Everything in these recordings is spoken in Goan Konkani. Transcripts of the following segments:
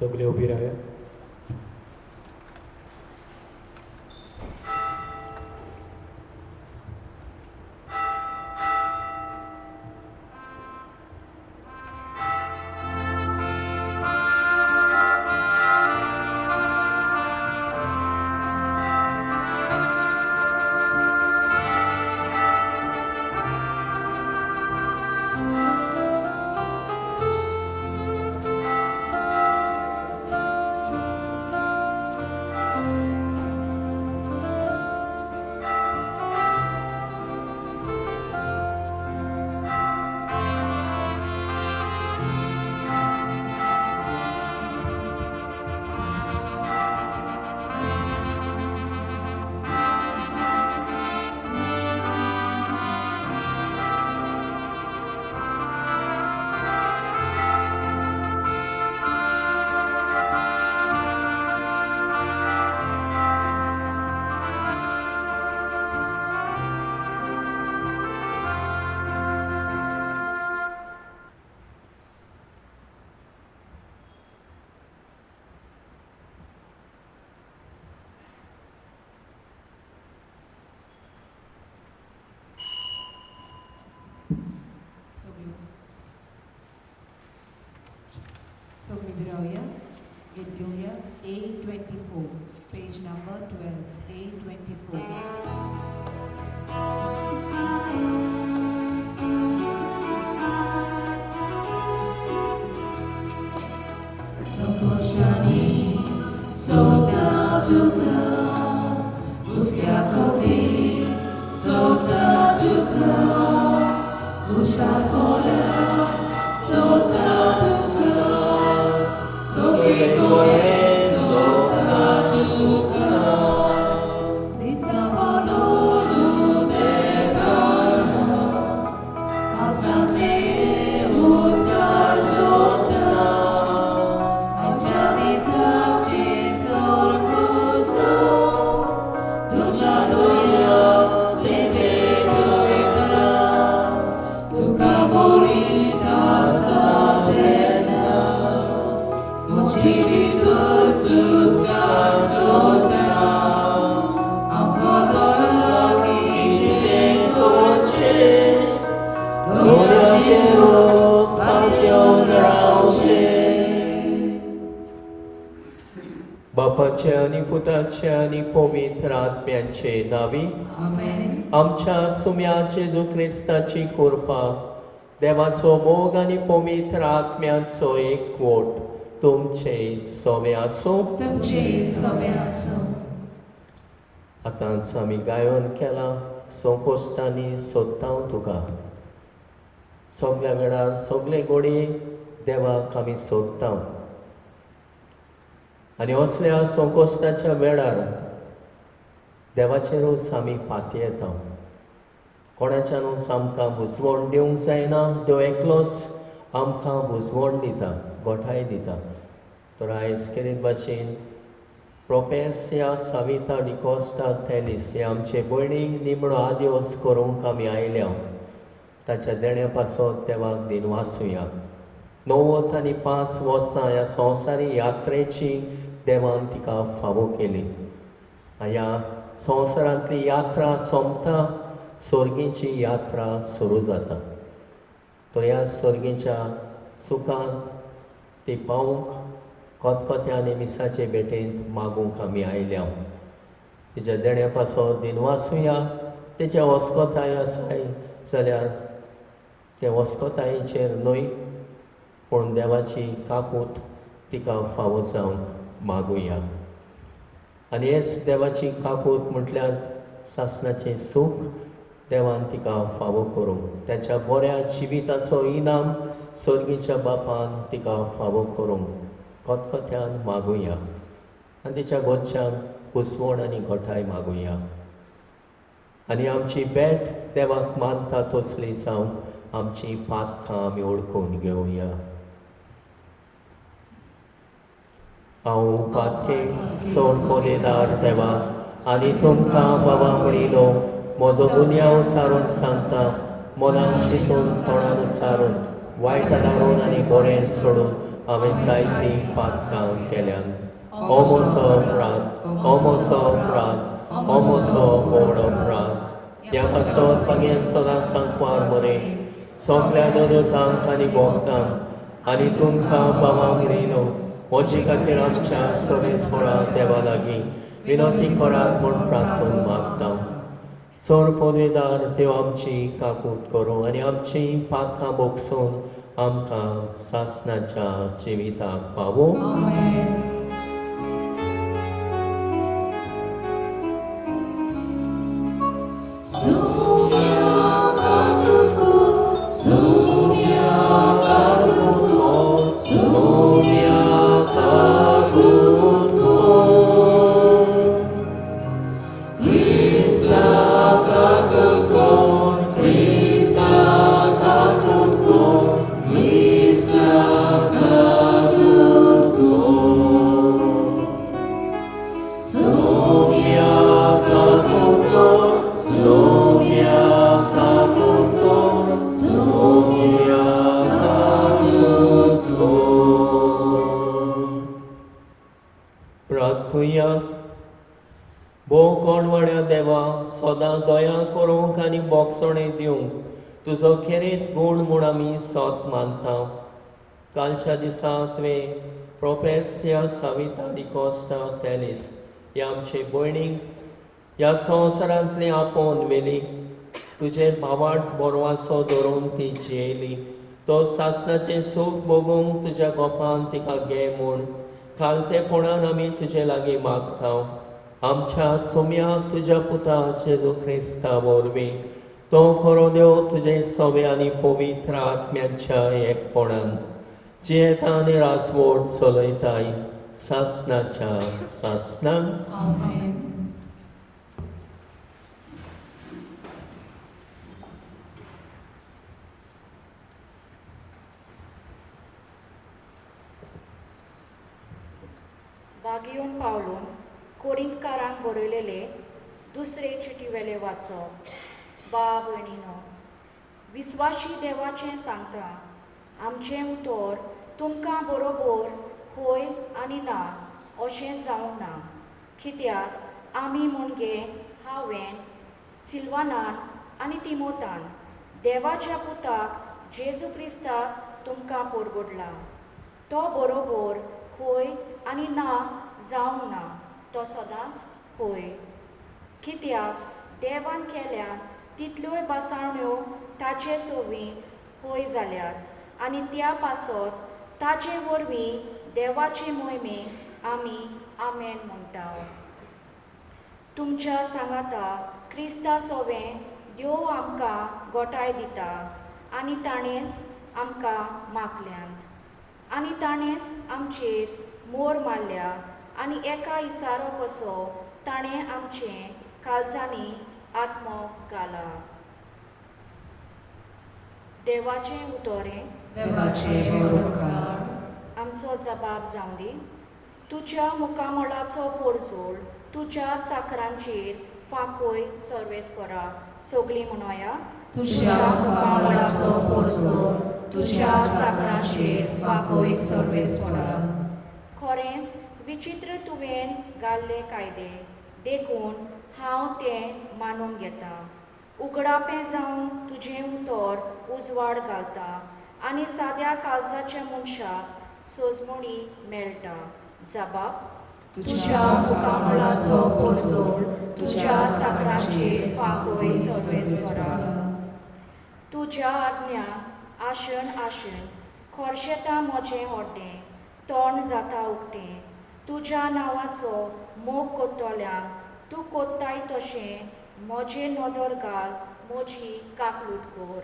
सगळे उबी रावया. सगळीं रावया, गीत घेवया. A24, page number 12, A24. संकश्टांनी सोदता तुका, दुसऱ्या कोती सोदता तुका, दुश्टापणा सोदता तुका, सगळे कडेन सोदता तुका. दिसा बदलू देताना, काळजांतले उदकार सोदता, आमच्या दिसाची सोरपुसो, तुका दर्या पेटयता, तुका बरीत आसा तेन्ना, म्हजी भितर सुस्कार सोदता, आमकां तो लागीं कितें करचें, दर्याचेरूच पातयेवन रावचें. बापाचे आनी पुताचे आनी पवित्र आत्म्याचे नांवी. आमेन. आमच्या सुम्या जेजू क्रिस्ताची कृपा, देवाचो मोग आनी पवित्र आत्म्याचो एकवट तुमचे सोवे आसूं. तुमचे सोबे आसूं. आतांच आमी गायन केलां, संकोश्टांनी सोदता हांव तुका. सगल्या वेळार सगळे घोडये देवाक आमी सोदता आनी असल्या संकोश्टाच्या वेळार देवाचेरूच आमी पातयेता. कोणाच्यानूच आमकां बुजवण दिवंक जायना, देव एकलोच आमकां बुजवण दिता, गोठाय दिता. तर आयज केरीत भाशेन प्रोपेर्सिया साविता डिकोस्टा तेलीस हे आमचे भयणीक निमणो आदिवस करूंक आमी आयल्या. ताच्या देण्या पासत देवाक दिनवासुया. 95 वर्सां ह्या संवसारी यात्रेची देवान तिका फावो केली. ह्या संवसारांतली यात्रा सोंपता, सर्गीची यात्रा सुरू जाता. तर ह्या सर्गीच्या सुखान ती पावूंक खतखत्या आनी मिसाचे भेटेंत मागूंक आमी आयल्या. तिच्या देण्या पासत दिनवासुया. तेच्या वस्कोताय आसाय जाल्यार ते वस्कोतायेचेर न्हय, पूण देवाची काकूत तिका फावो जावंक मागुया. आनी हेच देवाची काकूत म्हटल्यार सासणाचें सूख देवान तिका फावो करूंक, ताच्या बऱ्या जिविताचो इनाम सर्गीच्या बापान तिका फावो करूंक खतखत्यान मागुया आनी तिच्या गोच्यान कुसवण आनी घटाय मागुया. आनी आमची भेट देवाक मानता तसली जावंक आमची पातकां आमी वळखून घेवया. हांव पातके सोड कोलेदार देवा आनी तुमकां बाबा म्हणिलो म्हजो गुन्यांव सारून सांगता, मनान चिंतून तोंडान उच्चारून, वायट धाडून आनी बरें सोडून. हांवें जायतीं पातकां केल्यान. हो म्हजो अपराध, हो म्हजो अपराध, हो म्हजो व्हड अपराध. ह्या पासत मागीर सदांच सांकवार मरे सगल्या दरोतांक आनी भोगतांक आनी तुमकां बाबा म्हणिनो म्हजे खातीर आमच्या सवेस्वरा देवा लागीं विनोती करात म्हूण प्रार्थना मागता. सोर पदवेदार देव आमची काकूत करूं आनी आमची पातकां भोगसून आमकां सासणाच्या जिविताक पावूं. आमेन. प्रार्थुया. भोव कोणवाड्या देवा, सदां दया करूंक आनी बोगसणें दिवंक तुजो खेरीत गूण म्हूण आमी सोत मानता. कालच्या दिसा तुवें प्रोपेसिया साविता डिकोस्टा तेलिस ह्या आमचे भयणीक ह्या संवसारांतली आपोवन व्हेली. तुजेर भावार्थ बोरवासो धरून ती जियेली. तो सासणाचें सूख भोगूंक तुज्या गोपान तिका घे म्हूण खालतेपणान आमी तुजे लागीं मागता. आमच्या सोम्या तुज्या पुता जेजू क्रिस्ता वरवीं, तो खरो देव तुजे सवे आनी पवित्र आत्म्याच्या एकपणान जियेता आनी राजवट चलयताय सासणाच्या सासणाक. आमेन. बागियोन पावलून कोरिंतकारांक बरयलेले दुसरे चिटीवेले वाचप. बा भयणीनो, विस्वाशी देवाचें सांगता, आमचें उतर तुमकां बरोबर होय आनी ना अशें जावंक ना. कित्याक आमी मुणगे हांवें सिल्वानान आनी तिमोतान देवाच्या पुताक जेजू क्रिस्ताक तुमकां परगडला. तो बरोबर होय आनी ना जावंक ना, तो सदांच होय. कित्याक देवान केल्यान तितल्योय भासावण्यो ताचे सवीं होय जाल्यात आनी त्या पासत ताचे वरवीं देवाचे मोहिमेक आमी आमेन म्हणटा. तुमच्या सांगाता क्रिस्ता सोवें देव आमकां गोठाय दिता आनी ताणेंच आमकां मागल्यांत आनी ताणेंच आमचेर मोर मारल्या आनी एका इसारो कसो ताणें आमचें काळजांनी आत्मो घाला. देवाचें उतोरें देवाचे उपकार. आमचो जबाब जावं दी. तुज्या मुखामळाचो पोरजोळ तुज्या चाकरांचेर फांकोय सर्वेस्परा. सगळीं म्हणोया. तुज्या मुखामळाचो पोरजोळ तुज्या चाकरांचेर फांकोय सर्वेस्परा. खरेंच विचित्र तुवें घाल्ले कायदे, देखून हांव तें मानून घेता. उगडापें जावन तुजें उतर उजवाड घालता आनी साद्या काळजाच्या मनशाक सोजमणी मेळटा. जबाब. तुज्या मुखामळाचो पोरजोळ तुज्या चाकरांचेर फांकोय सर्वेस्परा. तुज्या आज्ञा आशन आशन खोर्शेता म्हजें हड्डें, तोंड जाता उक्तें. तुज्या नांवाचो मोग कोत्तोल्यांक तूं कोत्ताय तशें म्हजें नदर घाल, म्हजी काकलूट कर.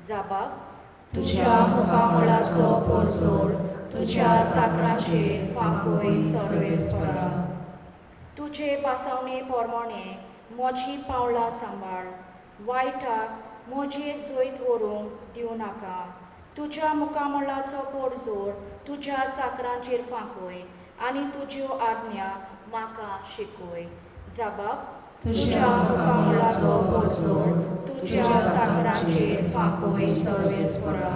जबाब. तुज्या मुखामळाचो पोरजोळ तुज्या चाकरांचेर फांकोय सर्वेस्परा. तुजे पासावणे पोरमाणे म्हजी पावलां सांबाळ, वायटाक म्हजेर जैत व्हरूंक दिवं नाका. तुज्या मुखामळाचो पोरजोळ तुज्या चाकरांचेर फांकोय आनी तुज्यो आज्ञा म्हाका शिकय. जबाब. तुज्या मुखामळाचो पोरजोळ तुज्या चाकरांचेर फांकोय सर्वेस्परा.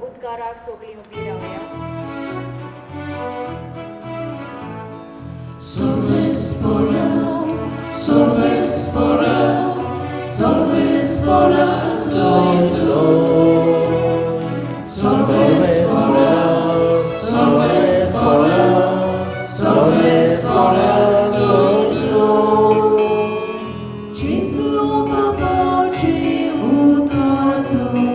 उद्गाराक सगळीं उबी रावया. सर्वेस्परा, सर्वेस्परा, सर्वेस्परा जेजू. सर्वेस्परा, सर्वेस्परा, सर्वेस्परा जेजू. जेजू बाबाचें उतर तूं,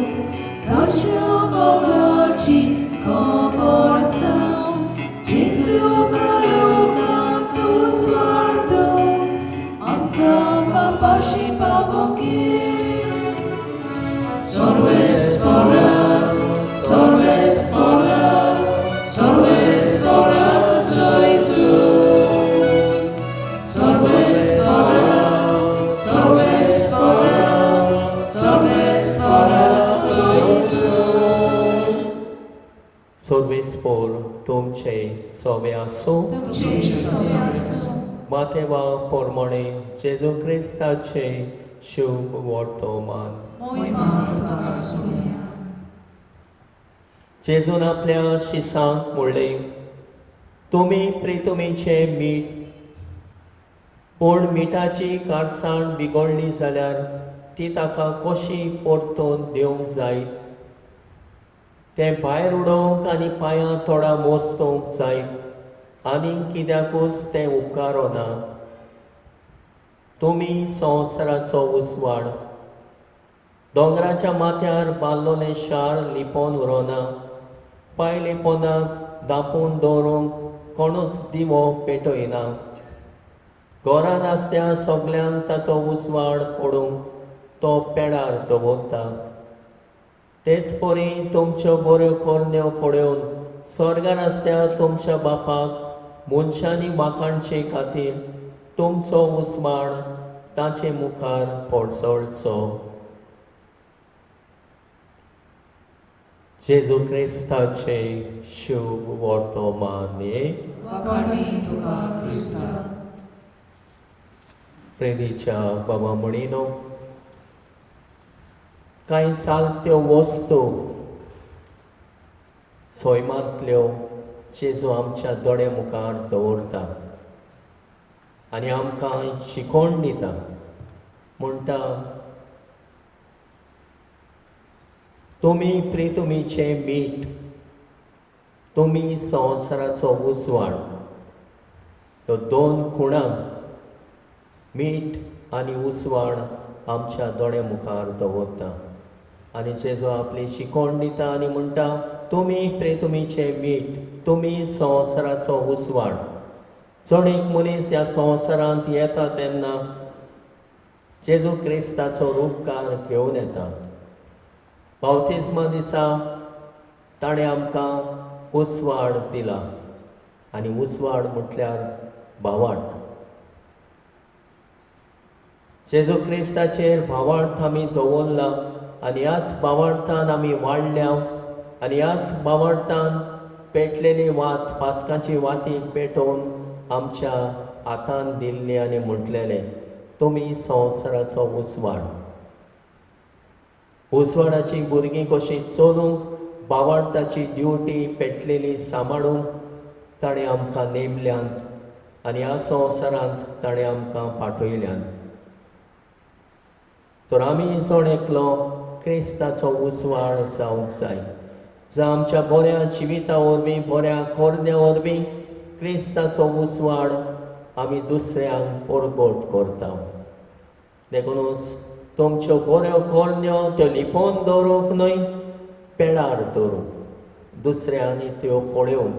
ताच्या मोगाची खबर सांग. जेजू काळोखांत उजवाड तूं, आमकां बापाशी पावोवंक ये. सर्वेस्परा, सर्वेस्परा, सर्वेस्परा जेजू. सर्वेस्परा, सर्वेस्परा, सर्वेस्परा जेजू. सर्वेस्पोर तुमचे सोवे आसूं. तुमचें सगळें आसूं. मातेवा पोरमोणे जेजू क्रिस्ताचे शुभ वर्तमान. मोहिमा तुका आसूया. जेजून आपल्या शिसांक म्हणलें, तुमी प्रितुमीचें मीठ, पूण मिठाची कारसाण बिगडली जाल्यार ती ताका कशी परतून दिवंक जाय? तें भायर उडोवंक आनी पांयां तोडा मोस्तोवंक जाय, आनी कित्याकूच तें उपकारना. तुमी संवसाराचो उजवाड. दोंगराच्या माथ्यार बांदलोलें शार लिपोवन उरोना. पायले पोंदाक दापून दवरूंक कोणूच दिवो पेटयना. घरान आसत्या सगल्यांक ताचो उजवाड पडूंक तो पेडार दवरता. तेच परी तुमच्यो बऱ्यो करण्यो पळोवन स्वर्गार आसत्या तुमच्या बापाक मनशांनी वाखाणचे खातीर तुमचो उजवाड ताचे मुखार पडसळचो. जेजू क्रिस्ताचे शुभ वर्तमान. वाखाणी तुका क्रिस्ता. प्रेमीच्या बाबा म्हणिनो, कांय चालत्यो वस्तू सैमांतल्यो जेजू आमच्या दोळे मुखार दवरता आनी आमकां शिकोवण दिता. म्हणटा, तुमी प्रितुमीचें मीठ, तुमी संवसाराचो उजवाड. तो दोन खुणां मीठ आनी उजवाड आमच्या दोळे मुखार दवरता आनी जेजू आपली शिकोवण दिता आनी म्हणटा, तुमी प्रितुमीचें मीठ, तुमी संवसाराचो उजवाड. जण एक मनीस ह्या संवसारांत येता तेन्ना जेजू क्रिस्ताचो रुपकार घेवन येता. बावतिज्मा दिसा ताणें आमकां उजवाड दिला आनी उजवाड म्हटल्यार भावार्थ. जेजू क्रिस्ताचेर भावार्थ आमी दवरला आनी ह्याच भावार्थान आमी वाडल्या आनी ह्याच भावार्थान पेटलेली वात, पास्काची वाती पेटोवन आमच्या हातान दिल्ली आनी म्हटलेलें, तुमी संवसाराचो उजवाड. उजवाडाची भुरगीं कशीं चलूंक, भावार्थाची ड्युटी पेटलेली सांबाळूंक ताणें आमकां नेमल्यांत आनी ह्या संवसारांत ताणें आमकां पाठयल्यांत. तर आमी जण एकलो क्रिस्ताचो उजवाड जावंक जाय. जावं आमच्या बऱ्या जिविता वरवीं, बऱ्या करण्या वरवीं क्रिस्ताचो उजवाड आमी दुसऱ्यांक परगट करता. देखूनच तुमच्यो बऱ्यो करण्यो त्यो लिपोवन दवरूंक न्हय, पेडार दवरूंक, दुसऱ्यांनी त्यो पळोवंक,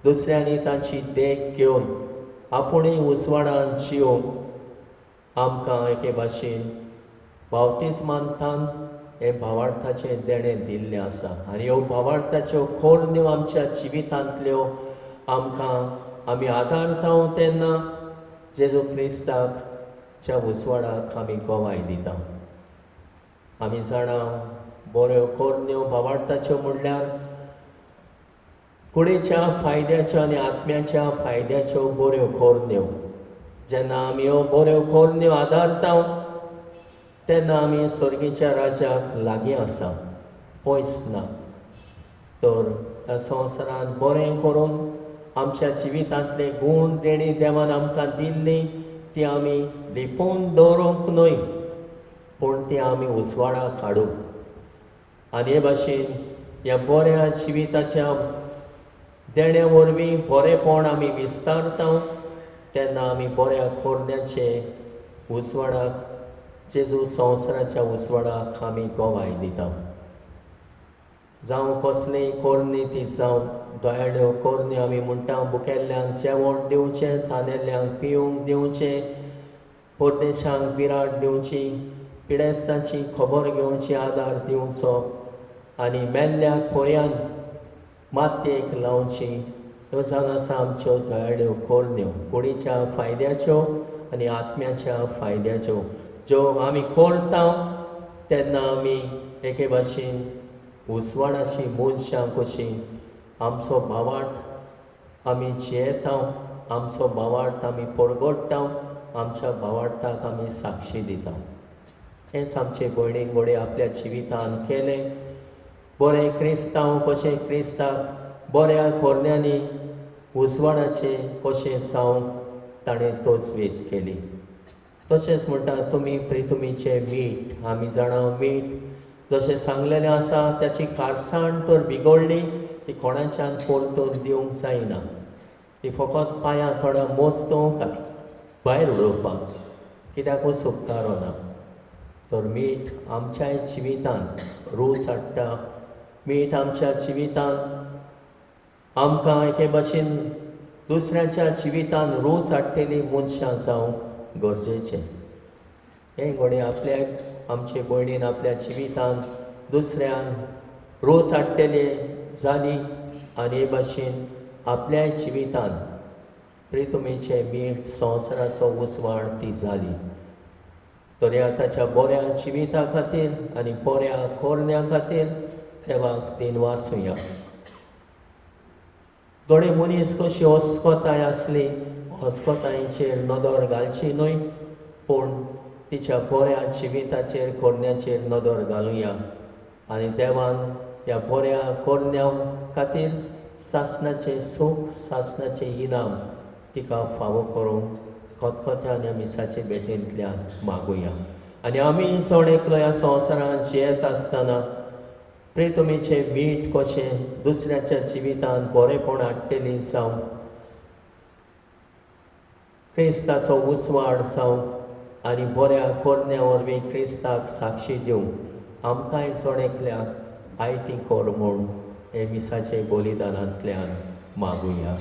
दुसऱ्यांनी तांची देख घेवन आपुणूय उजवाडान जियोवंक आमकां एके भाशेन बावतिज्मांतान हें भावार्थाचें देणें दिल्लें आसा. आनी ह्यो भावार्थाच्यो करण्यो आमच्या जिवितांतल्यो आमकां आमी आदारता तेन्ना जेजू क्रिस्ताक च्या उजवाडाक आमी गवाय दिता. आमी जाणा बऱ्यो करण्यो भावार्थाच्यो म्हणल्यार कुडीच्या फायद्याच्यो आनी आत्म्याच्या फायद्याच्यो बऱ्यो करण्यो. जेन्ना आमी ह्यो बऱ्यो करण्यो आदारता तेन्ना आमी स्वर्गीच्या राज्याक लागीं आसा, पयस ना. तर ह्या संवसारांत बरें करून आमच्या जिवितांतले गूण देणी देवान आमकां दिल्ली ती आमी लिपोवन दवरूंक न्हय, पूण ती आमी उजवाडाक हाडूं. आनी हे भाशेन ह्या बऱ्या जिविताच्या देण्या वरवीं बरेंपण आमी विस्तारता तेन्ना आमी बऱ्या खोरण्याचे उजवाडाक, जेजू संवसाराच्या उजवाडाक आमी गवाय दिता. जावं कसलीय कोरणी ती जावं दयाळ्यो कोरण्यो आमी म्हणटा, बुकेल्ल्यांक जेवण दिवचें, तानेल्ल्यांक पिवंक दिवचें, परदेशांक बिराड दिवची, पिडेस्तांची खबर घेवची, आदार दिवचो आनी मेल्ल्याक पर्यान मातयेक लावची. ह्यो जावन आसा आमच्यो दयाळ्यो कोरण्यो, कुडीच्या फायद्याच्यो आनी आत्म्याच्या फायद्याच्यो, ज्यो आमी करता तेन्ना आमी एके भाशेन उजवाडाची मनशां कशीं आमचो भावार्थ आमी जियेता, आमचो भावार्थ आमी परगट्टा, आमच्या भावार्थाक आमी साक्षी दिता. हेंच आमचे भयणीन घडये आपल्या जिवितान केलें. बरें क्रिस्तांव कशें क्रिस्ताक बऱ्या कोरण्यांनी उजवाडाचें कशें जावंक ताणें तजवीज केली. तशेंच म्हणटा तुमी प्रितुमीचें मीठ. आमी जाणा मीठ जशें सांगलेलें आसा त्याची खारसाण तर बिगडली ती कोणाच्यान परतून दिवंक जायना, ती फकत पांयां थोड्या मोस्तोवंक भायर उडोवपाक कित्याकूच उपकारना. तर मीठ आमच्याय जिवितान रूच हाडटा. मीठ आमच्या जिवितान आमकां एके भाशेन दुसऱ्याच्या जिवितान रूच हाडटली मनशां जावंक गरजेचें. हें घडये आपल्याक आमचे भयणीन आपल्या जिवितान दुसऱ्यांक रूच हाडटले जाली आनी हे भाशेन आपल्याय जिवितान प्रितुमीचें मीठ संवसाराचो उजवाड ती जाली. तर ह्या ताच्या बऱ्या जिविता खातीर आनी बऱ्या कोरण्या खातीर देवाक दिनवासुया. घडये मनीस कशी अस्कोताय आसली, अस्कोतायेचेर नदर घालची न्हय, पूण तिच्या बऱ्या जिविताचेर कोरण्याचेर नदर घालुया आनी देवान ह्या बऱ्या कोरण्या खातीर सासणाचें सूख, सासणाचें इनाम तिका फावो करूंक खतखत्यान ह्या मिसाचे भेटेंतल्यान मागुया. आनी आमी जण एकलो ह्या संवसारांत जियेत आसतना प्रितुमीचें मीठ कशें दुसऱ्याच्या जिवितांत बरेंपण हाडटलीं जावंक, क्रिस्ताचो उजवाड जावंक आनी बऱ्या कोरण्या वरवीं क्रिस्ताक साक्षी दिवंक आमकांय जण एकल्याक आयती कर म्हूण हे मिसाचे बलिदानांतल्यान मागुया.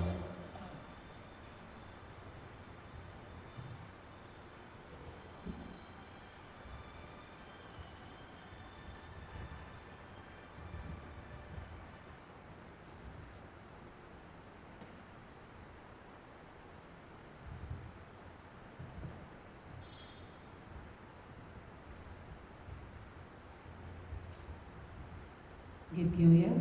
गीत घेऊया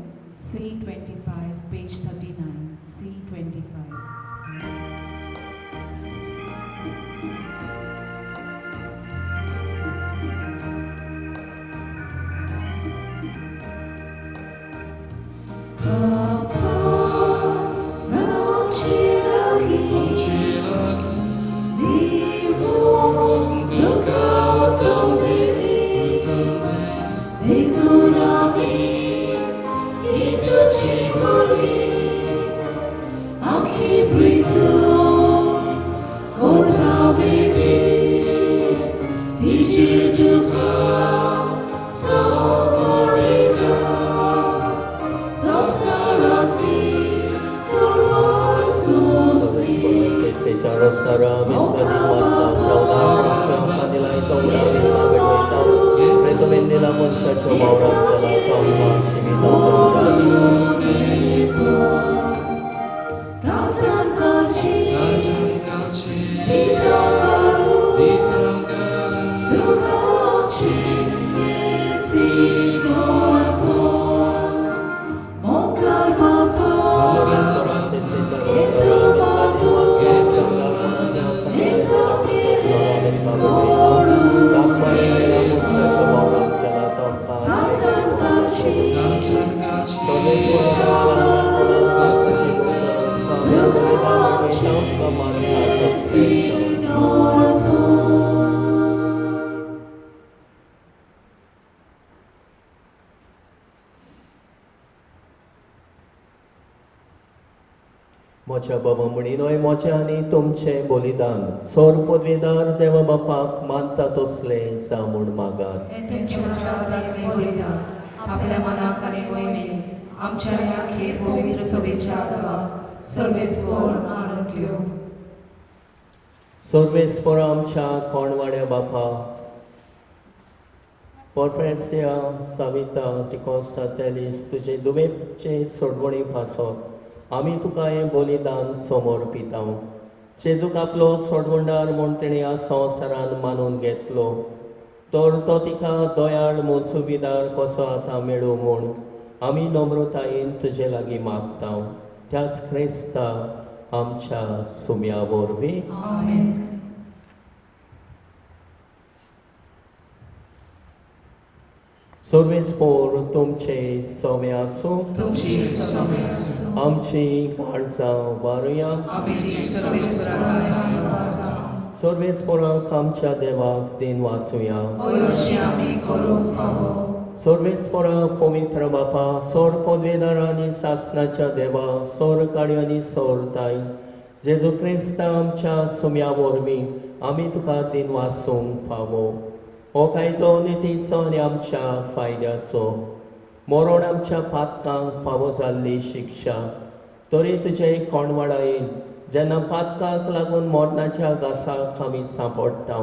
C25 page 39 C25. म्हज्या बाबा म्हणिनोय म्हजें आनी तुमचें बलिदान सोर पदवीदार देवा बापाक मानता तसलें जावं म्हूण मागात. हें तुमच्या हातांतलें बलिदान आपल्या मनाक आनी मोहिमेक आमच्या ह्या हे पवित्र सभेच्या आदावाक सर्वेस्पोर मानून घेवं. सर्वेस्पोर आमच्या कोणवाड्या बापा पोरप्रेसिया साविता डिकॉस्टा तेलीस तुजे दुबेचे सोडवणी पासत आमी तुका हें बलिदान समर्पिता. जेजूक आपलो सोडवणदार म्हूण तेणें ह्या संवसारान मानून घेतलो तर तो तिका दयाळ मोसुबीदार कसो आतां मेळूं म्हूण आमी नम्रतायेन तुजे लागीं मागता त्याच क्रिस्ता आमच्या सुम्या वरवीं. आमेन. सर्वेस्पोर तुमचे सवे आसूं. तुमची सवे आसूं. आमची काळजां वारुया. आमी ती सर्वेस्पराक वाडटा. सर्वेस्पोराक आमच्या देवाक दिन वासुया. अशी आमी करूंक फावो. सर्वेस्पोरा पवित्र बापा सोर पदवेदार आनी सासणाच्या देवा सोर काडी आनी सोर ताय जेजू क्रिस्ता आमच्या सुम्या वरवीं आमी तुका दिन वासूंक फावो. हो कायदो नितीचो आनी आमच्या फायद्याचो मरण आमच्या पातकांक फावो जाल्ली शिक्षा तरी तुजे कोणवाडायेन जेन्ना पातकाक लागून मरणाच्या घासाक आमी सांपडटा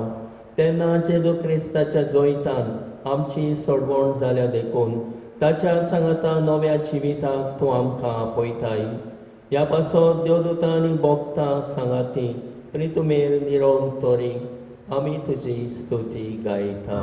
तेन्ना जेजू क्रिस्ताच्या जैतान आमची सोडवण जाल्या देखून ताच्या सांगाता नव्या जिविताक तूं आमकां आपयताय. ह्या पासत देवदूतां आनी भोगता सांगाती प्रितुमेर निरोन तरी आमी तुजी स्तुती गायता.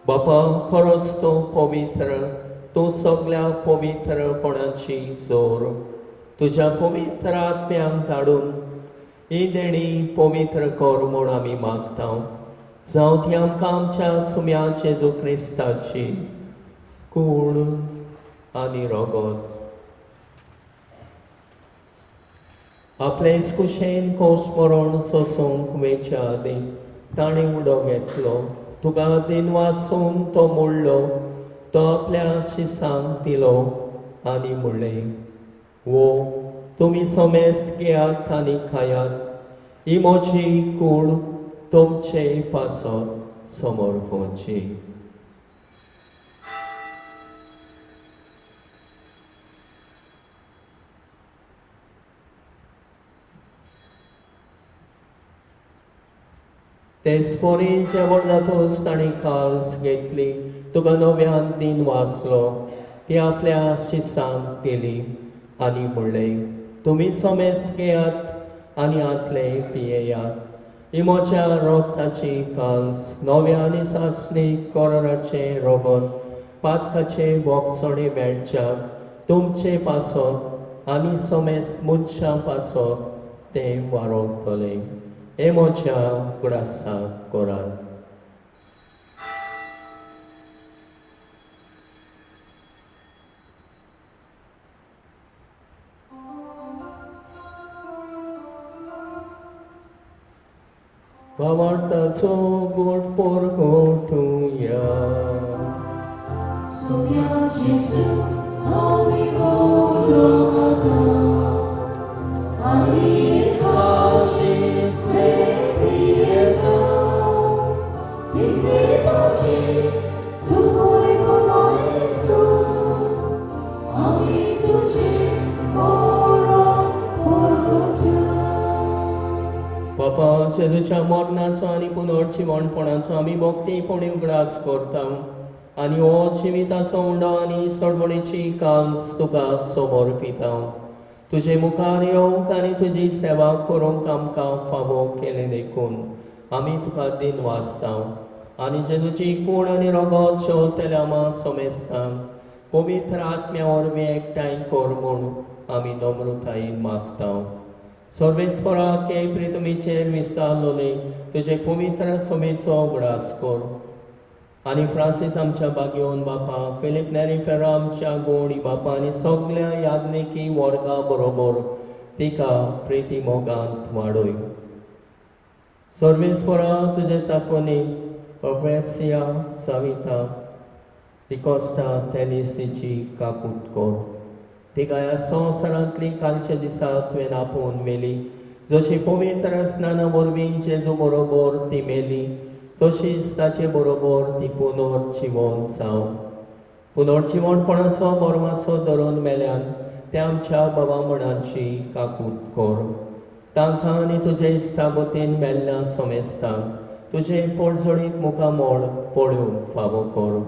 बापा खरोच तूं पवित्र, तूं सगल्या पवित्रपणाची जोर. तुज्या पवित्र आत्म्यांक धाडून ही देणी पवित्र कर म्हूण आमी मागता. जावं ती आमकां आमच्या सुम्या जेजू क्रिस्ताची कूड आनी रगत. आपले कुशेन कोश मरण सोसूंक वेच्या आदीं ताणें उडो घेतलो. तुका दिन वासून तो मोडलो, तो आपल्या शिसांक दिलो आनी म्हणलें, वो तुमी समेस्त घेयात आनी खायात, ही म्हजी कूड तुमचे पासत समर्पणची. तेच परी जेवण जातच ताणें काल्स घेतली, तुका नव्यान दिन वाचलो, ती आपल्या शिसांक दिली आनी म्हणलें, तुमी समेस्त घेयात आनी हांतले पियेयात, ही म्हज्या रोगताची काल्स नव्या आनी सासणी कोराचें रोगत पातकाचें बोगसणें मेळच्याक तुमचे पासत आनी समेस्त मनशां पासत तें वारोवतलें. हे म्हज्या उगडासाक करात. भावार्थाचो गोड परगटुया. Sumia Jesu, आमी वोडोकाका, आनी काशी प्रेपियेता, तितले पाटी तुकोय बोलायसो, आमी तुझे ओरो परगट्या. बापा, जेजूच्या मरणाचो आनी पुनर्जिवणपणाचो आमी भक्तीपणी उगडास करता आनी हो जिविताचो उंडो आनी सोडवणेची कांस तुका समर्पिता. तुजे मुखार येवंक आनी तुजी सेवा करूंक आमकां फावो केलें देखून आमी तुका दिनवासता. आनी जेजूची कूड आनी रगत शेवतल्या आमा समेस्तांक पवित्र आत्म्या वरवीं एकठांय कर म्हूण आमी नम्रतायेन मागता. सर्वेस्पराक हे प्रितमीचेर विस्तारलोले तुजे पवित्र समेचो उगडास कर. आनी फ्रांसीस आमच्या बागेवन बापा, फिलीप नेरी फेरो आमच्या गोणी बापा आनी सगल्या याज्ञिकी वर्गा बरोबर तिका प्रिती मोगांत वाडय. सर्वेस्परा तुजे चाकोनी प्रोफेसिया सविता डिकोस्टा तेलिसीची काकूट कर. तिका ह्या संवसारांतली कालच्या दिसा तुवें आपोवन मेली, जशी पवित्र स्नाना वरवीं जेजू बरोबर ती मेली तशीच ताचे बरोबर ती पुनर्जिवन जावं. पुनर्जिवणपणाचो बरवाचो धरून मेल्यान त्या आमच्या बाबा मणाची काकूट कर. तांकां आनी तुजे इश्टागतीन मेल्ल्या समेस्तांक तुजें पोटजोडीत मुखामोळ पळोवंक फावो कर.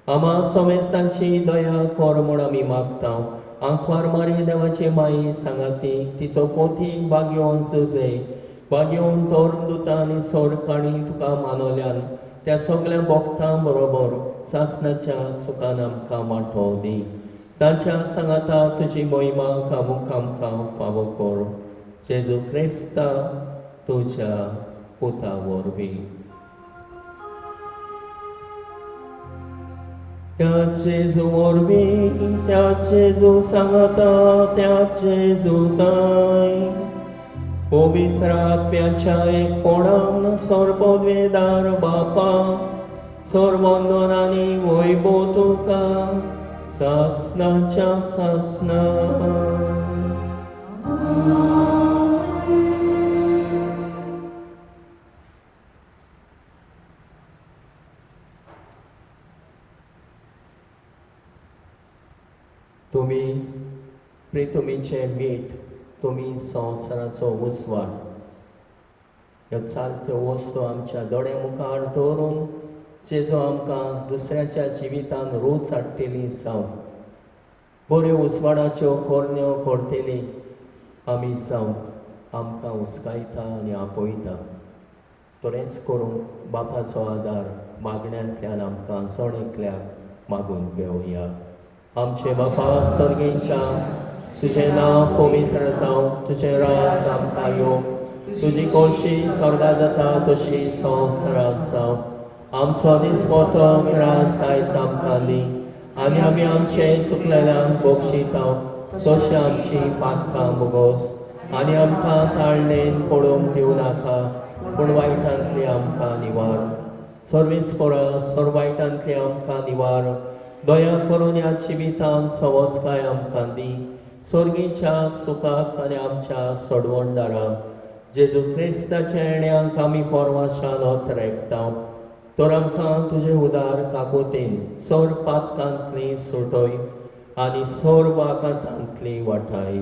आमा समेस्तांची दया कर म्हूण आमी मागता. आंकवार मारी देवाची माई सांगाती तिचो पोथी बागयोवन जुजे बागयोवन धर्मदुतां आनी सोरकाणी तुका मानवल्यान त्या सगल्या भक्तां बरोबर सासणाच्या सुखान आमकां वांटो दी. तांच्या सांगाता तुजी मोहिमा कामूक आमकां फावो कर. जेजू क्रिस्ता तुज्या पुता वरवीं. त्या जेजू वरवीं, त्या जेजू सांगाता, त्या जेजू ताय पवित्र आत्म्याच्या एकपणान सर्ववेदार बापा सर्वंदन आनी वैभव तुका सासणाच्या सासणा. तुमी प्रितुमीचे मीठ, तुमी संवसाराचो उजवाड. ह्यो चालत्यो वस्तू आमच्या दोळ्या मुखार दवरून जेजो आमकां दुसऱ्याच्या जिवितान रूच हाडटली जावंक, बऱ्यो उजवाडाच्यो करण्यो करतली आमी जावंक आमकां हुस्कायता आनी आपयता. तरेंच करूंक बापाचो आदार मागण्यांतल्यान आमकां जण एकल्याक मागून घेवया. आमचे बापा सर्गेच्या, तुजें नांव पवित्र जावं, तुजें राज आमकां येवं, तुजी खोशी स्वर्गा जाता तशी संवसारांत जावं. आमचो दिसपटो रास आयज आमकां दी आनी आमी आमचे चुकलेल्यांक बक्षिता तशें आमची पातकां भोगोस आनी आमकां ताळणेन पळोवंक दिवं नाका, पूण वायटांतली आमकां निवार. सर्वेच परा सर्व वायटांतली आमकां निवार. दया करून ह्या जिवितांत सवस्काय आमकां दी. सर्गीच्या सुखाक आनी आमच्या सोडवणदाराक जेजू क्रिस्ताच्या येण्याक आमी परवाशान अतरेकता. तर आमकां तुजें उदार काकोतीन सर पातकांतली सुटय आनी सर वाकातांतली वाठाय.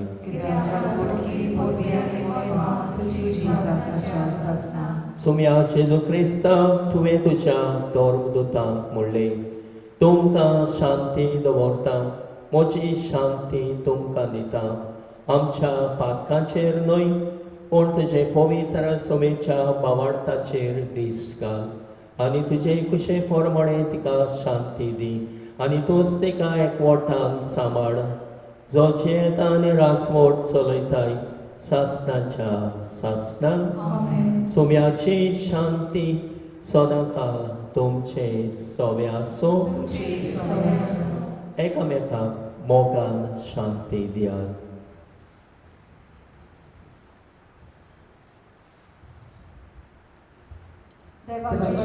सुम्या जेजू क्रिस्ता, तुवें तुज्या धर्मदुतांक म्हणलें, तुमकां शांती दवरता, म्हजी शांती तुमकां दिता. आमच्या पातकांचेर न्हय पूण तुजे पवित्र समेच्या बावार्थाचेर दिश्ट घाल आनी तुजे कुशे प्रमाणे तिका शांती दी आनी तूंच तिका एकवटान सांबाळ, जो जियेता आनी राजवट चलयताय सासणाच्या सासणाक. सुम्याची शांती सदांकाल तुमचे सवे आसूं. एकामेकाक मोगान शांती दियात. देवाचे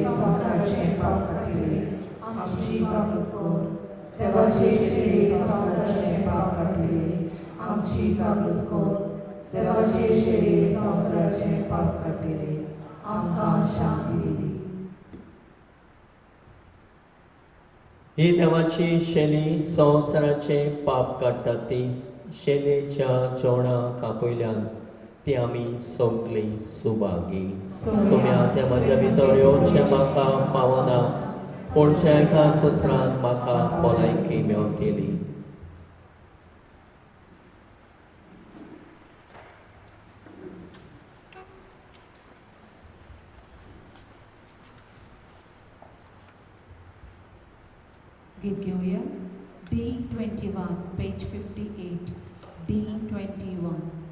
संवसाराचें पाप काडटली आमची काकूट कर. देवाचे संवसाराचें पाप काडटली आमची काकूट कर. देवाचे शरीर संवसाराचें पाप काडटली आमकां शांती दी. ही देवाची शेली संवसाराचें पाप काडटा ती शेलेच्या जेवणाक आपयल्यान ती आमी सगळीं सुभागी. सोम्या, त्या म्हज्या भितर येवचें म्हाका फावना, पूण एकाच उतरान म्हाका भलायकी मेवतली. गीत घेऊया D21 page 58 D21.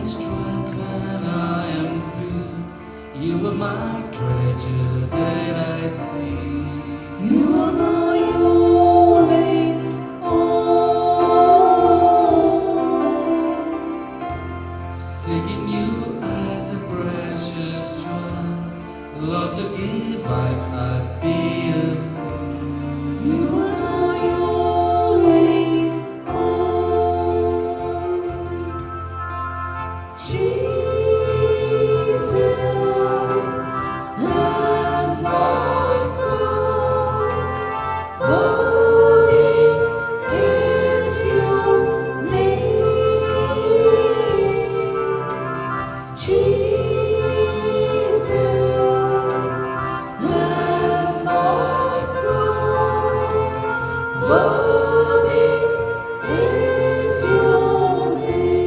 my strength when I am few. You are my treasure that I see. You are my only all. Seeking you as a precious jewel, Lord, to give up, I'd be a fool. You are my only all. Jesus, Lamb of God, worthy is your name. Jesus, Lamb of God, worthy is your name.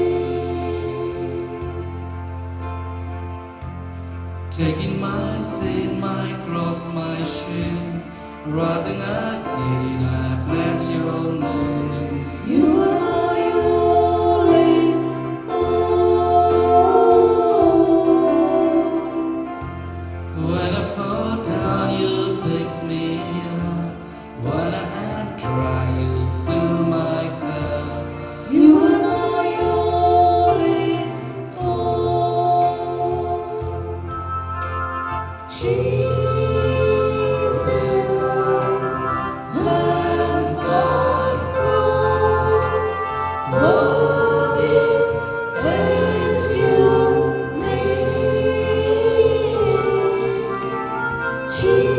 Taking my sin, my cross, my shame, rising again, I bless your name. You are my only all. When I fall down, you pick me up. When I am dry, you fill my cup. You are my only all. Jesus, Lamb of God, worthy is your name. Jesus,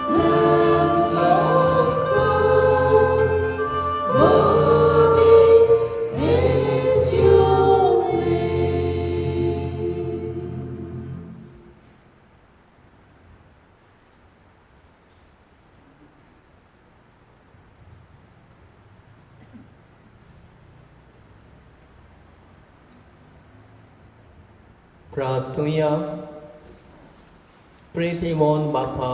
Lamb of God, worthy is your name. प्रार्थुया. प्रितीमोन बापा,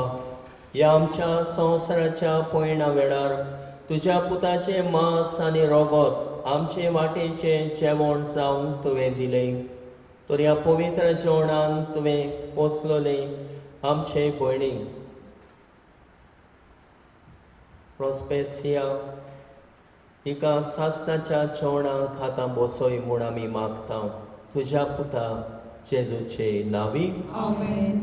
ह्या आमच्या संवसाराच्या पयणा वेळार तुज्या पुताचें मांस आनी रोगोत आमचे वाटेचें जेवण जावन तुवें दिलें, तर ह्या पवित्र जेवणान तुवें पोसलोलें आमचे भयणी प्रोस्पेसिया हिका सासणाच्या जेवणाक आतां बसय म्हूण आमी मागता, तुज्या पुता जेजूचे नांवी. Amen.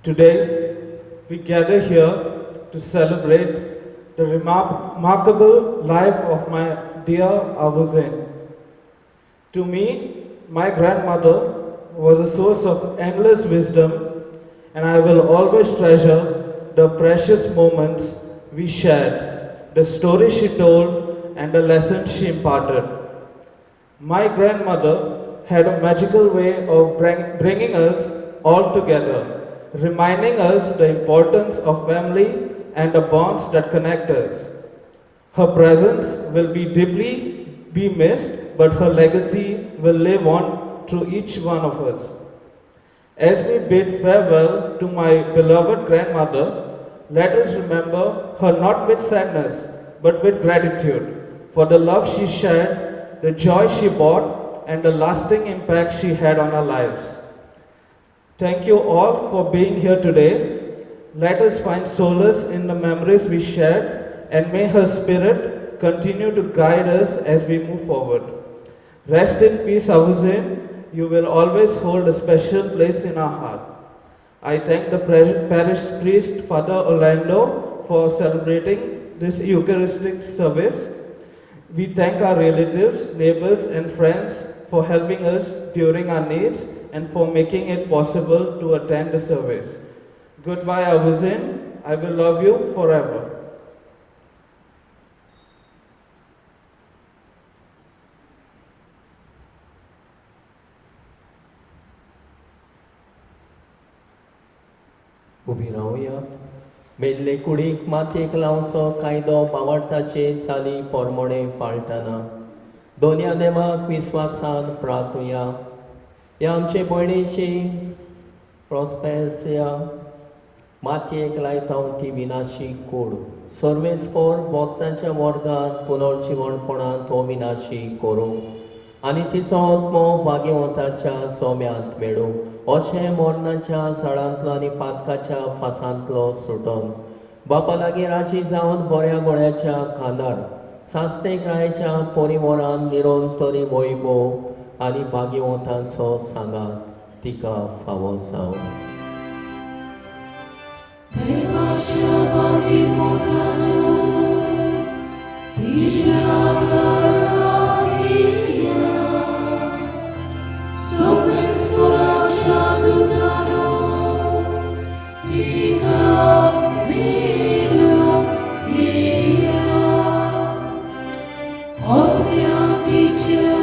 Today, we gather here to celebrate the remarkable life of my dear Avuzen. To me, my grandmother was a source of endless wisdom, and I will always treasure the precious moments we shared, the stories she told, and the lessons she imparted. My grandmother had a magical way of bringing us all together, reminding us the importance of family and the bonds that connect us. Her presence will be deeply be missed, but her legacy will live on through each one of us. As we bid farewell to my beloved grandmother, let us remember her not with sadness, but with gratitude for the love she shared, the joy she brought, and the lasting impact she had on our lives. Thank you all for being here today. Let us find solace in the memories we shared, and may her spirit continue to guide us as we move forward. Rest in peace, Avuzen. You will always hold a special place in our heart. I thank the parish priest, Father Orlando, for celebrating this Eucharistic service. We thank our relatives, neighbors, and friends for helping us during our needs and for making it possible to attend the service. Goodbye, Avuzen. I will love you forever. उबी रावया. मेल्ले कुडीक मातयेक लावचो कायदो बावडटाचे चाली पोरमोणे पाळटना दोनया देवाक विस्वासान प्रार्थुया. ह्या आमचे भयणीची प्रोस्पेसिया मातयेक लायता ती विनाशी कूड सर्वेस्पोर भक्तांच्या वर्गांत पुनर्जिवणपणांत तो विनाशी करूं आनी तिचो आत्मो भाग्यवंताच्या सोम्यांत मेळूं अशें मरणाच्या झाडांतलो आनी पातकाच्या फासांतलो सुटोन बापा लागीं राजी जावन बऱ्या गोळ्याच्या खांदार सासणेकायेच्या परिवरान निरंतरी वैभव आनी भाग्यवंतांचो सांगात तिका फावो जावं. देवाच्या भाग्यवंतांनो, तिच्या आदाराक या. सोमेश्वराच्या दुतानो, तिका मेळूंक येया. आत्म्यान तिच्या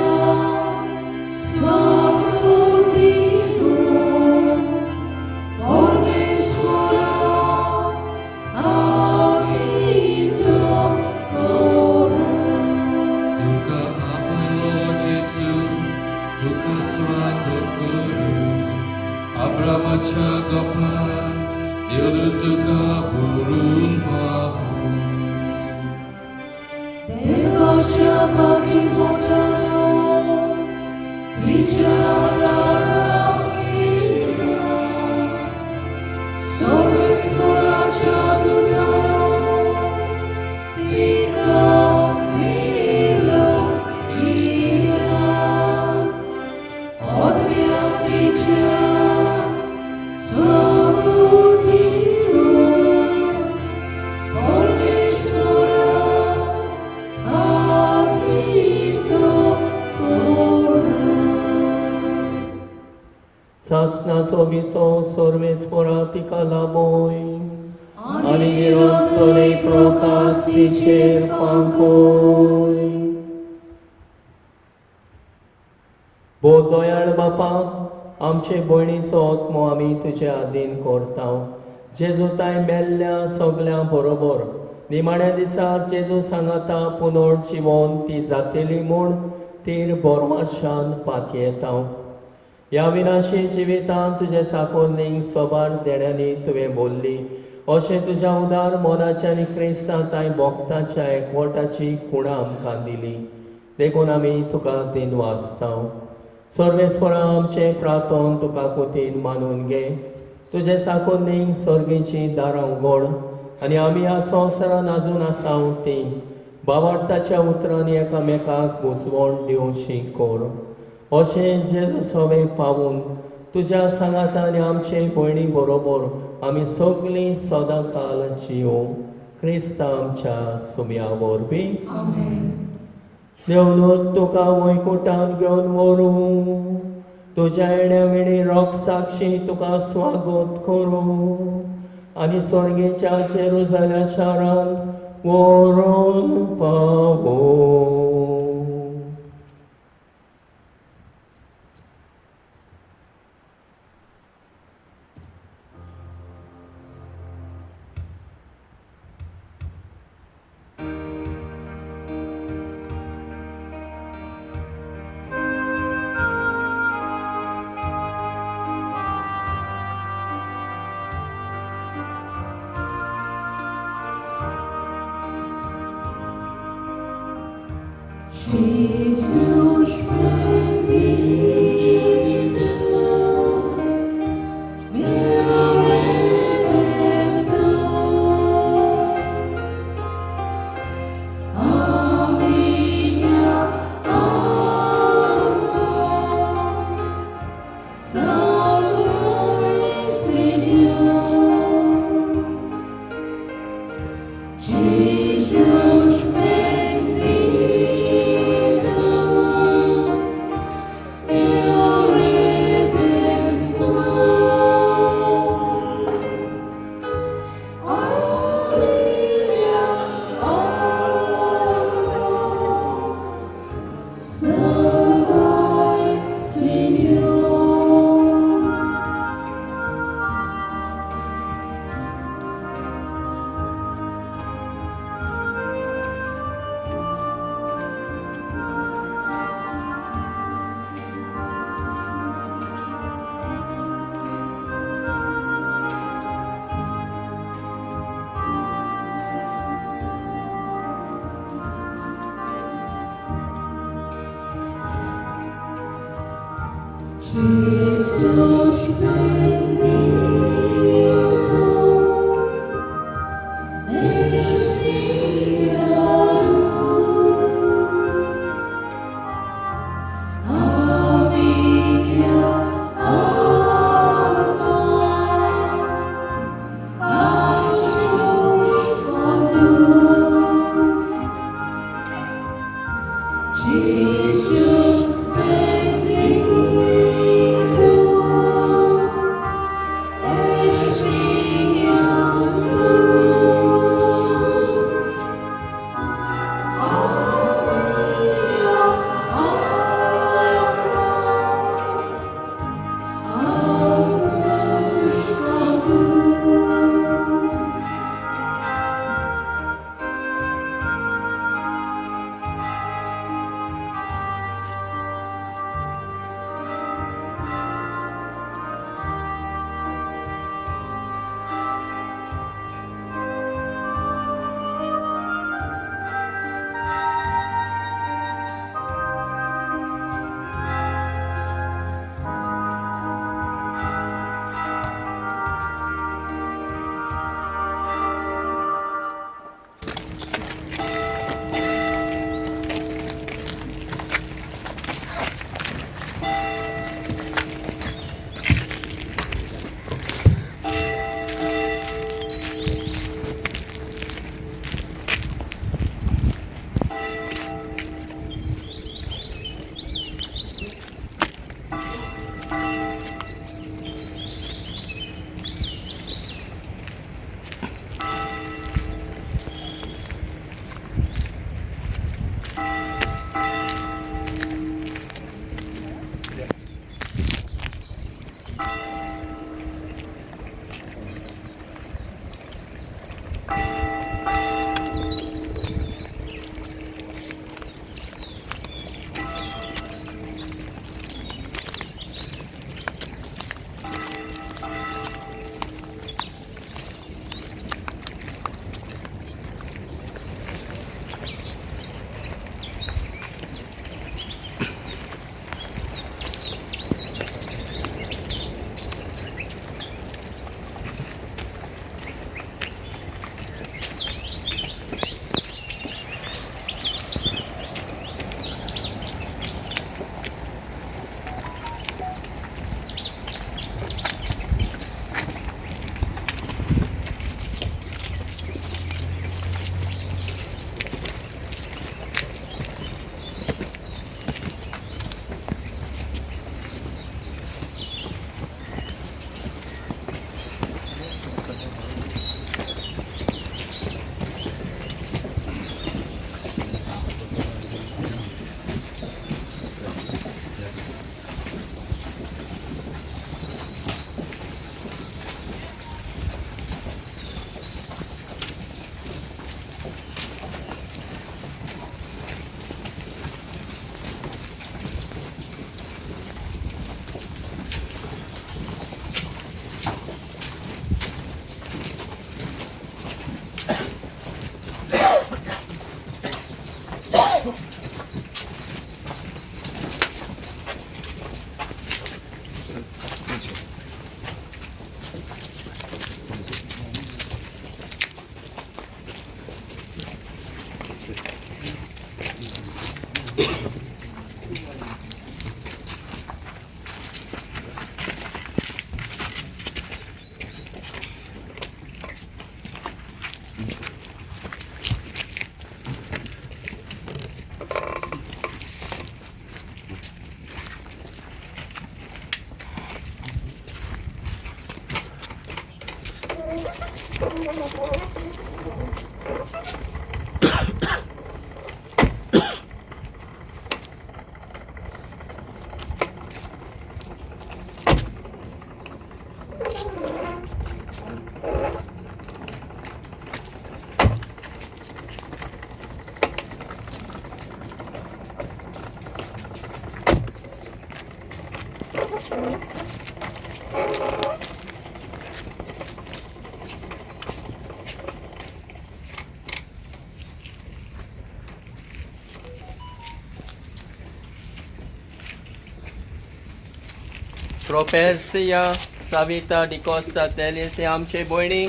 स्वागत दिवन, परमेश्वरा आदितो करूं. तुका आपयलो जेजू, तुका स्वागत करूं. अब्रामाच्या गोपार देवदूत तुका व्हरून पावूं. देवाच्या भाग्यवंतांनो, तिच्या आदाराक येया. सोमेश्वराच्या दुतानो, तिका मेळूंक येया. आत्म्यान तिच्या स्वागत दिवन, परमेश्वरा आदितो करूं. सासनाचो विसो सर्वेस्पोरा तिका लाबोय आनी निरंतरे प्रकाश तिचेर फांकोय. भोव दयाळ बापा, आमचे भयणीचो आत्मो आमी तुजे आदीन करता. जेजू ताय मेल्ल्या सगल्यां बरोबर निमाण्या दिसा जेजू सांगाता पुनर्जिवन ती जातेली म्हूण तीर बोरमाशान पातयेता. ह्या विनाशी जिवितांत तुजें चाकोरनीक सोबार देण्यांनी तुवें बोल्ली अशें तुज्या उदार मनाच्या आनी क्रिस्तां तांय भक्ताच्या एकवटाची खुणां आमकां दिली, देखून आमी तुका दिनवासता. सर्वेस्परा, आमचें प्रार्थन तुका कोतीन मानून घे. तुजें चाकोरनीक सर्गीचीं दारां उगड आनी आमी ह्या संवसारान आजून आसा तीं बावार्थाच्या उतरांनी एकामेकाक बुजवण दिवशी कर. अशें जेजू सवें पावून तुज्या सांगाता आनी आमचे भयणी बरोबर आमी सगळीं सदां काल जियों, क्रिस्ता आमच्या सुम्या वरवीं. आमेन. देवदूत तुका वैकुटान घेवन व्हरूं, तुज्या येण्या वेणी रोख साक्षी तुका स्वागत करूं आनी स्वर्गेच्या जेरुजाल्या शारांत व्हरून पावों. Jesus bendito, meu Redentor, a minha alma salvai, Senhor. Jesus bendito, meu Redentor, a minha alma salvai, Senhor. Jesus bendito, es la luz a minha alma, a Jesus conduz. Jesus bendito, és minha luz, a minha alma, a luz conduz. प्रोपेसिया साविता डिकोस्ता तेलिस हे आमचे भयणी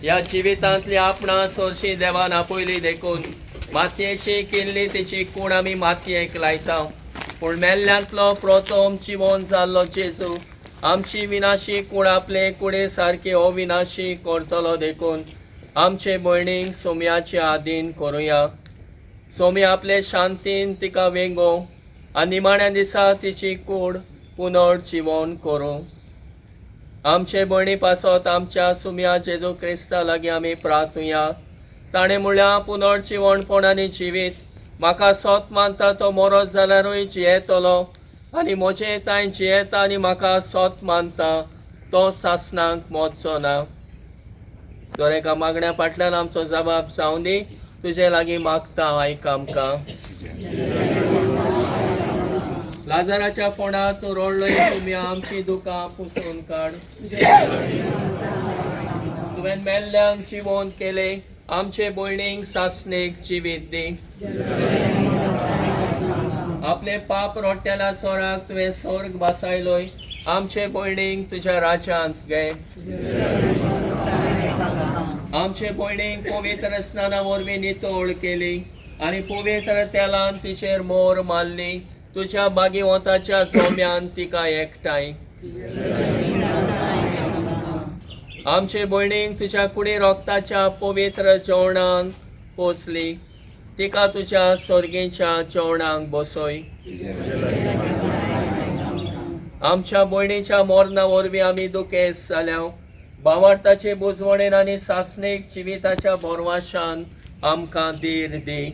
ह्या जिवितांतली आपणा सोरशी देवान आपयली देखून मातयेची किल्ली तिची कूड आमी मातयेक लायता. पूण मेल्ल्यांतलो प्रथम जिवन जाल्लो जेजू आमची विनाशी कूड आपले कुडे सारकी अविनाशी करतलो देखून आमचे भयणीक सोम्याचे आदीन करुया. सोमी आपले शांतीन तिका वेंगो आनी निमाण्या दिसा तिची कूड पुनर्जिवन करूं. आमचे भयणी पासत आमच्या सुम्या जेजू क्रिस्ता लागीं आमी प्रार्थुया. ताणें म्हळ्यार पुनर्जिवणपण आनी जिवीत म्हाका सोत मानता तो मरत जाल्यारूय जियेतलो आनी म्हजें तांय जियेता आनी म्हाका सोत मानता तो सासणाक मरचो ना. दर एका मागण्या फाटल्यान आमचो जबाब जावं दी. तुजे लागीं मागता आयक आमकां. लाजाराच्या फोंडात तूं रडलोय तुमी आमची दुकां पुसून काड. तुवें मेल्ल्यांक जिवंत केलें आमचे भयणीक सासणेक जिवीत दी. आपले पाप रोट्याला चोराक तुवें स्वर्ग बसायलोय आमचे भयणीक तुज्या राज्यांत घे. आमचे भयणीक पवित्र स्नाना वरवीं नितळ केली आनी पवित्र तेलान तिचेर मोर मारली. तुज्या बागीवंताच्या जोम्यान तिका एकठांय. आमचे भयणीक तुज्या कुडी रोगताच्या पवित्र जेवणान पोसली तिका तुज्या सर्गीच्या जेवणाक बसय. आमच्या भयणीच्या मरणा वरवीं आमी दुखेस्त जाल्या. भावार्थाचे बुजवणेन आनी सासणीक जिविताच्या बोरवाशान आमकां धीर दी.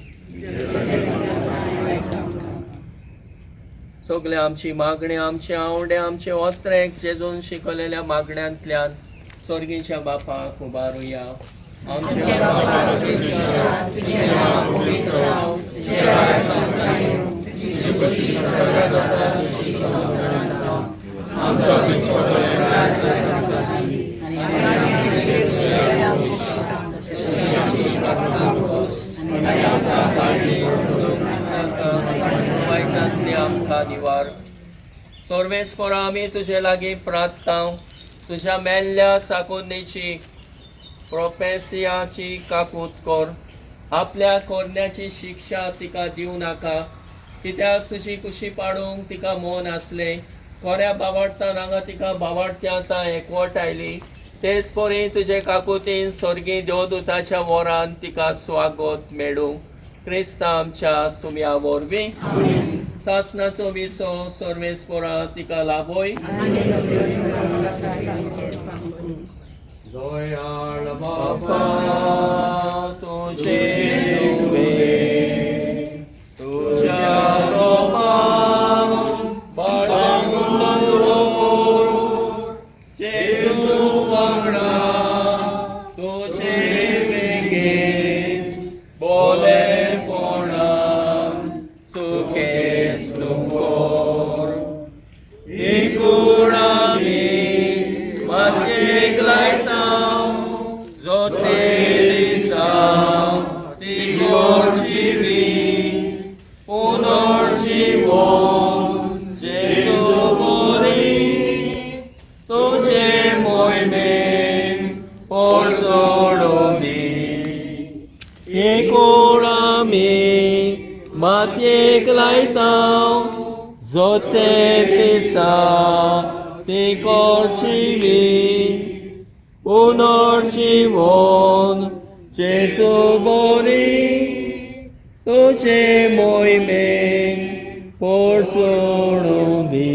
सगळे आमची मागणी आमचे आवडे आमचे ओत्रेक जेजून शिकवलेल्या मागण्यांतल्यान स्वर्गीच्या बापाक उबारुया. आमच्या बापा, तुजें नांव पवित्र जावं, तुजें राज्य सामकार येवं, तुजी खोशी स्वर्गांत जाता तशी संवसारांत जावं. आमचो दिसपट्टो राज आसता दी आनी आमचे चुकले तशी आमची पातकां पुस आनी आमकां काडली नाका वायटांतली आमकां निवार. सर्वेस्परा आमी तुजे लागीं प्रार्थना तुज्या मेल्ल्या चाकोन्नीची प्रोपेसियाची काकूत कर. आपल्या कोरण्याची शिक्षा तिका दिवं नाका कित्याक तुजी कुशी पाडूंक तिका मन आसलें. खऱ्या बावाडटान हांगा तिका बावाडत्या आतां एकवट आयली. तेच परी तुजे काकुतीन स्वर्गीय देवदूताच्या वरान तिका स्वागत मेळूं. क्रिस्ता आमच्या सुम्या वरवीं. सासणाचो विसो सर्वेस्परा तिका लाभोय. दयाळ बापा तुझे तुवे तुझ्या रोमान बाळगून दवर जेजू वांगडा तुझे वेंगेंत बोलेपणान सुखेस्त कर. एकूण आमी मातयेक लायता जोते दिसा ती जिवी पुनर्जिवन जेजू बरी तुजे मोहिमेन पोरचोडूं दी. एकूण आमी मातयेक लायता जोते दिसा ती जिवी पुनर्जिवन जेजू बरी तुजे मोहिमेन पोरचोडूं दी.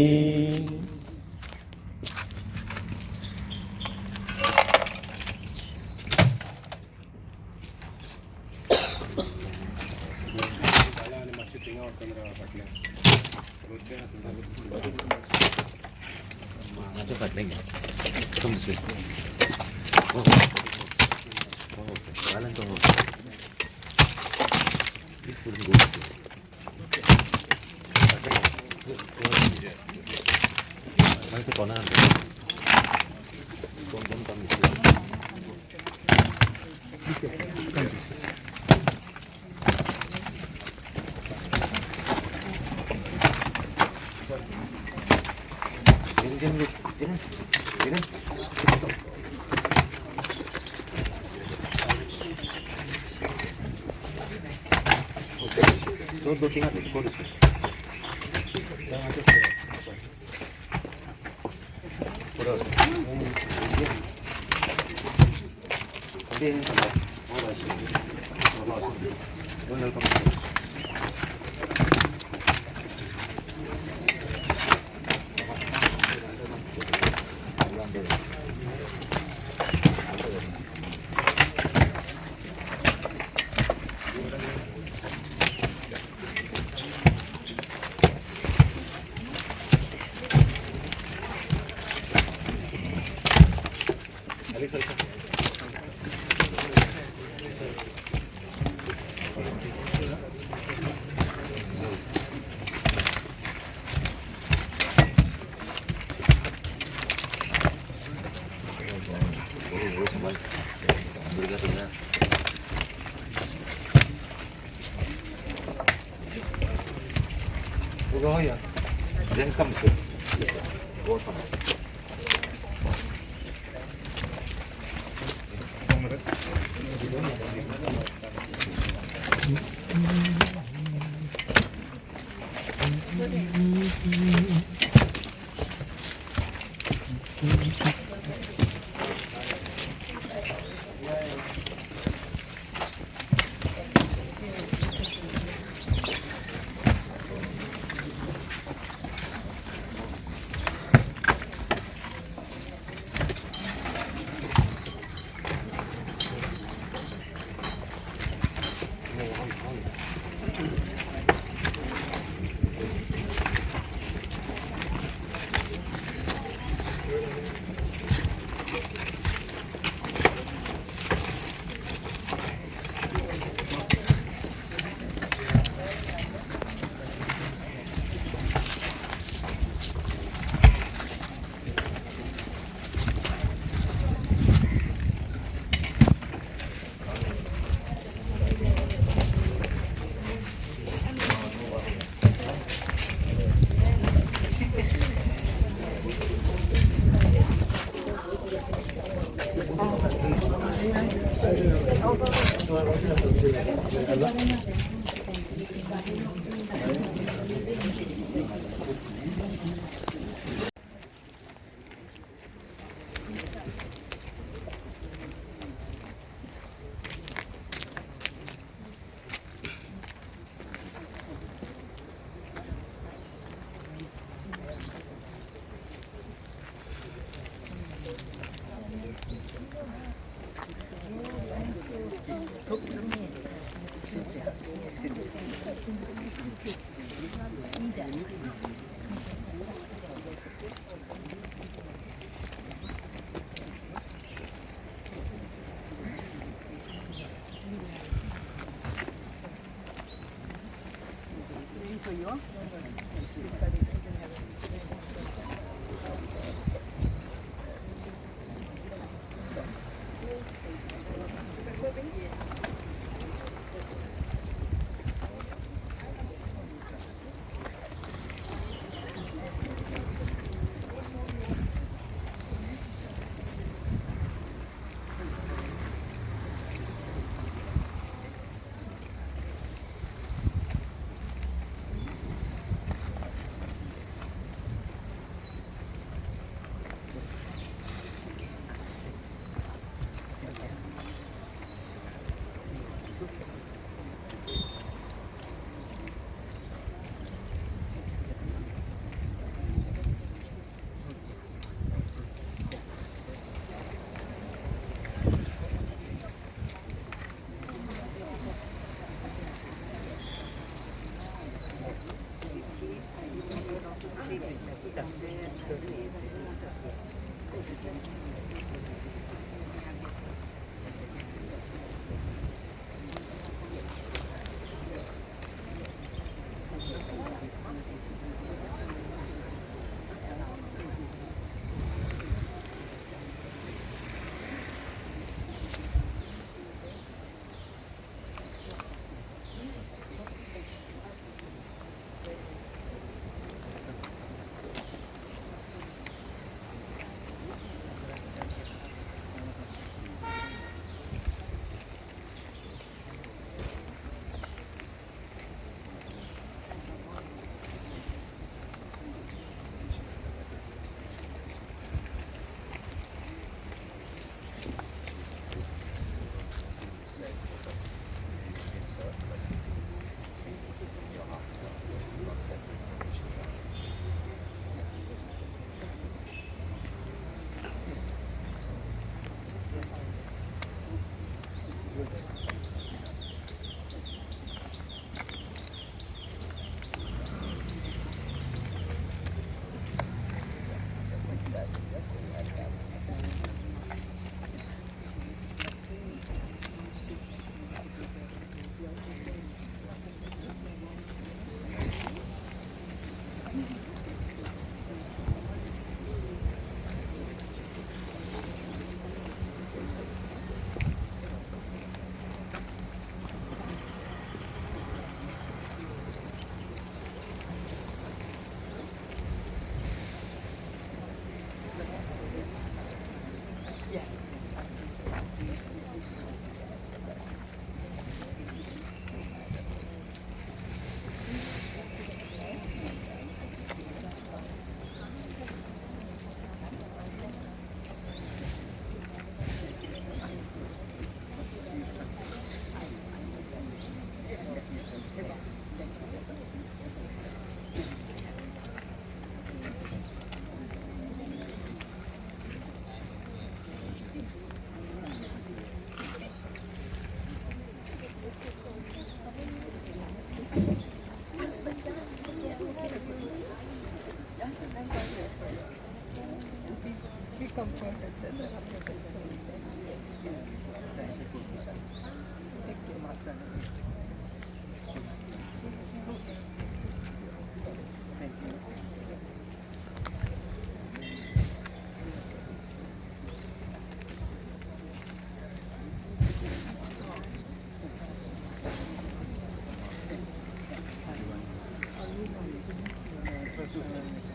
Versuchen.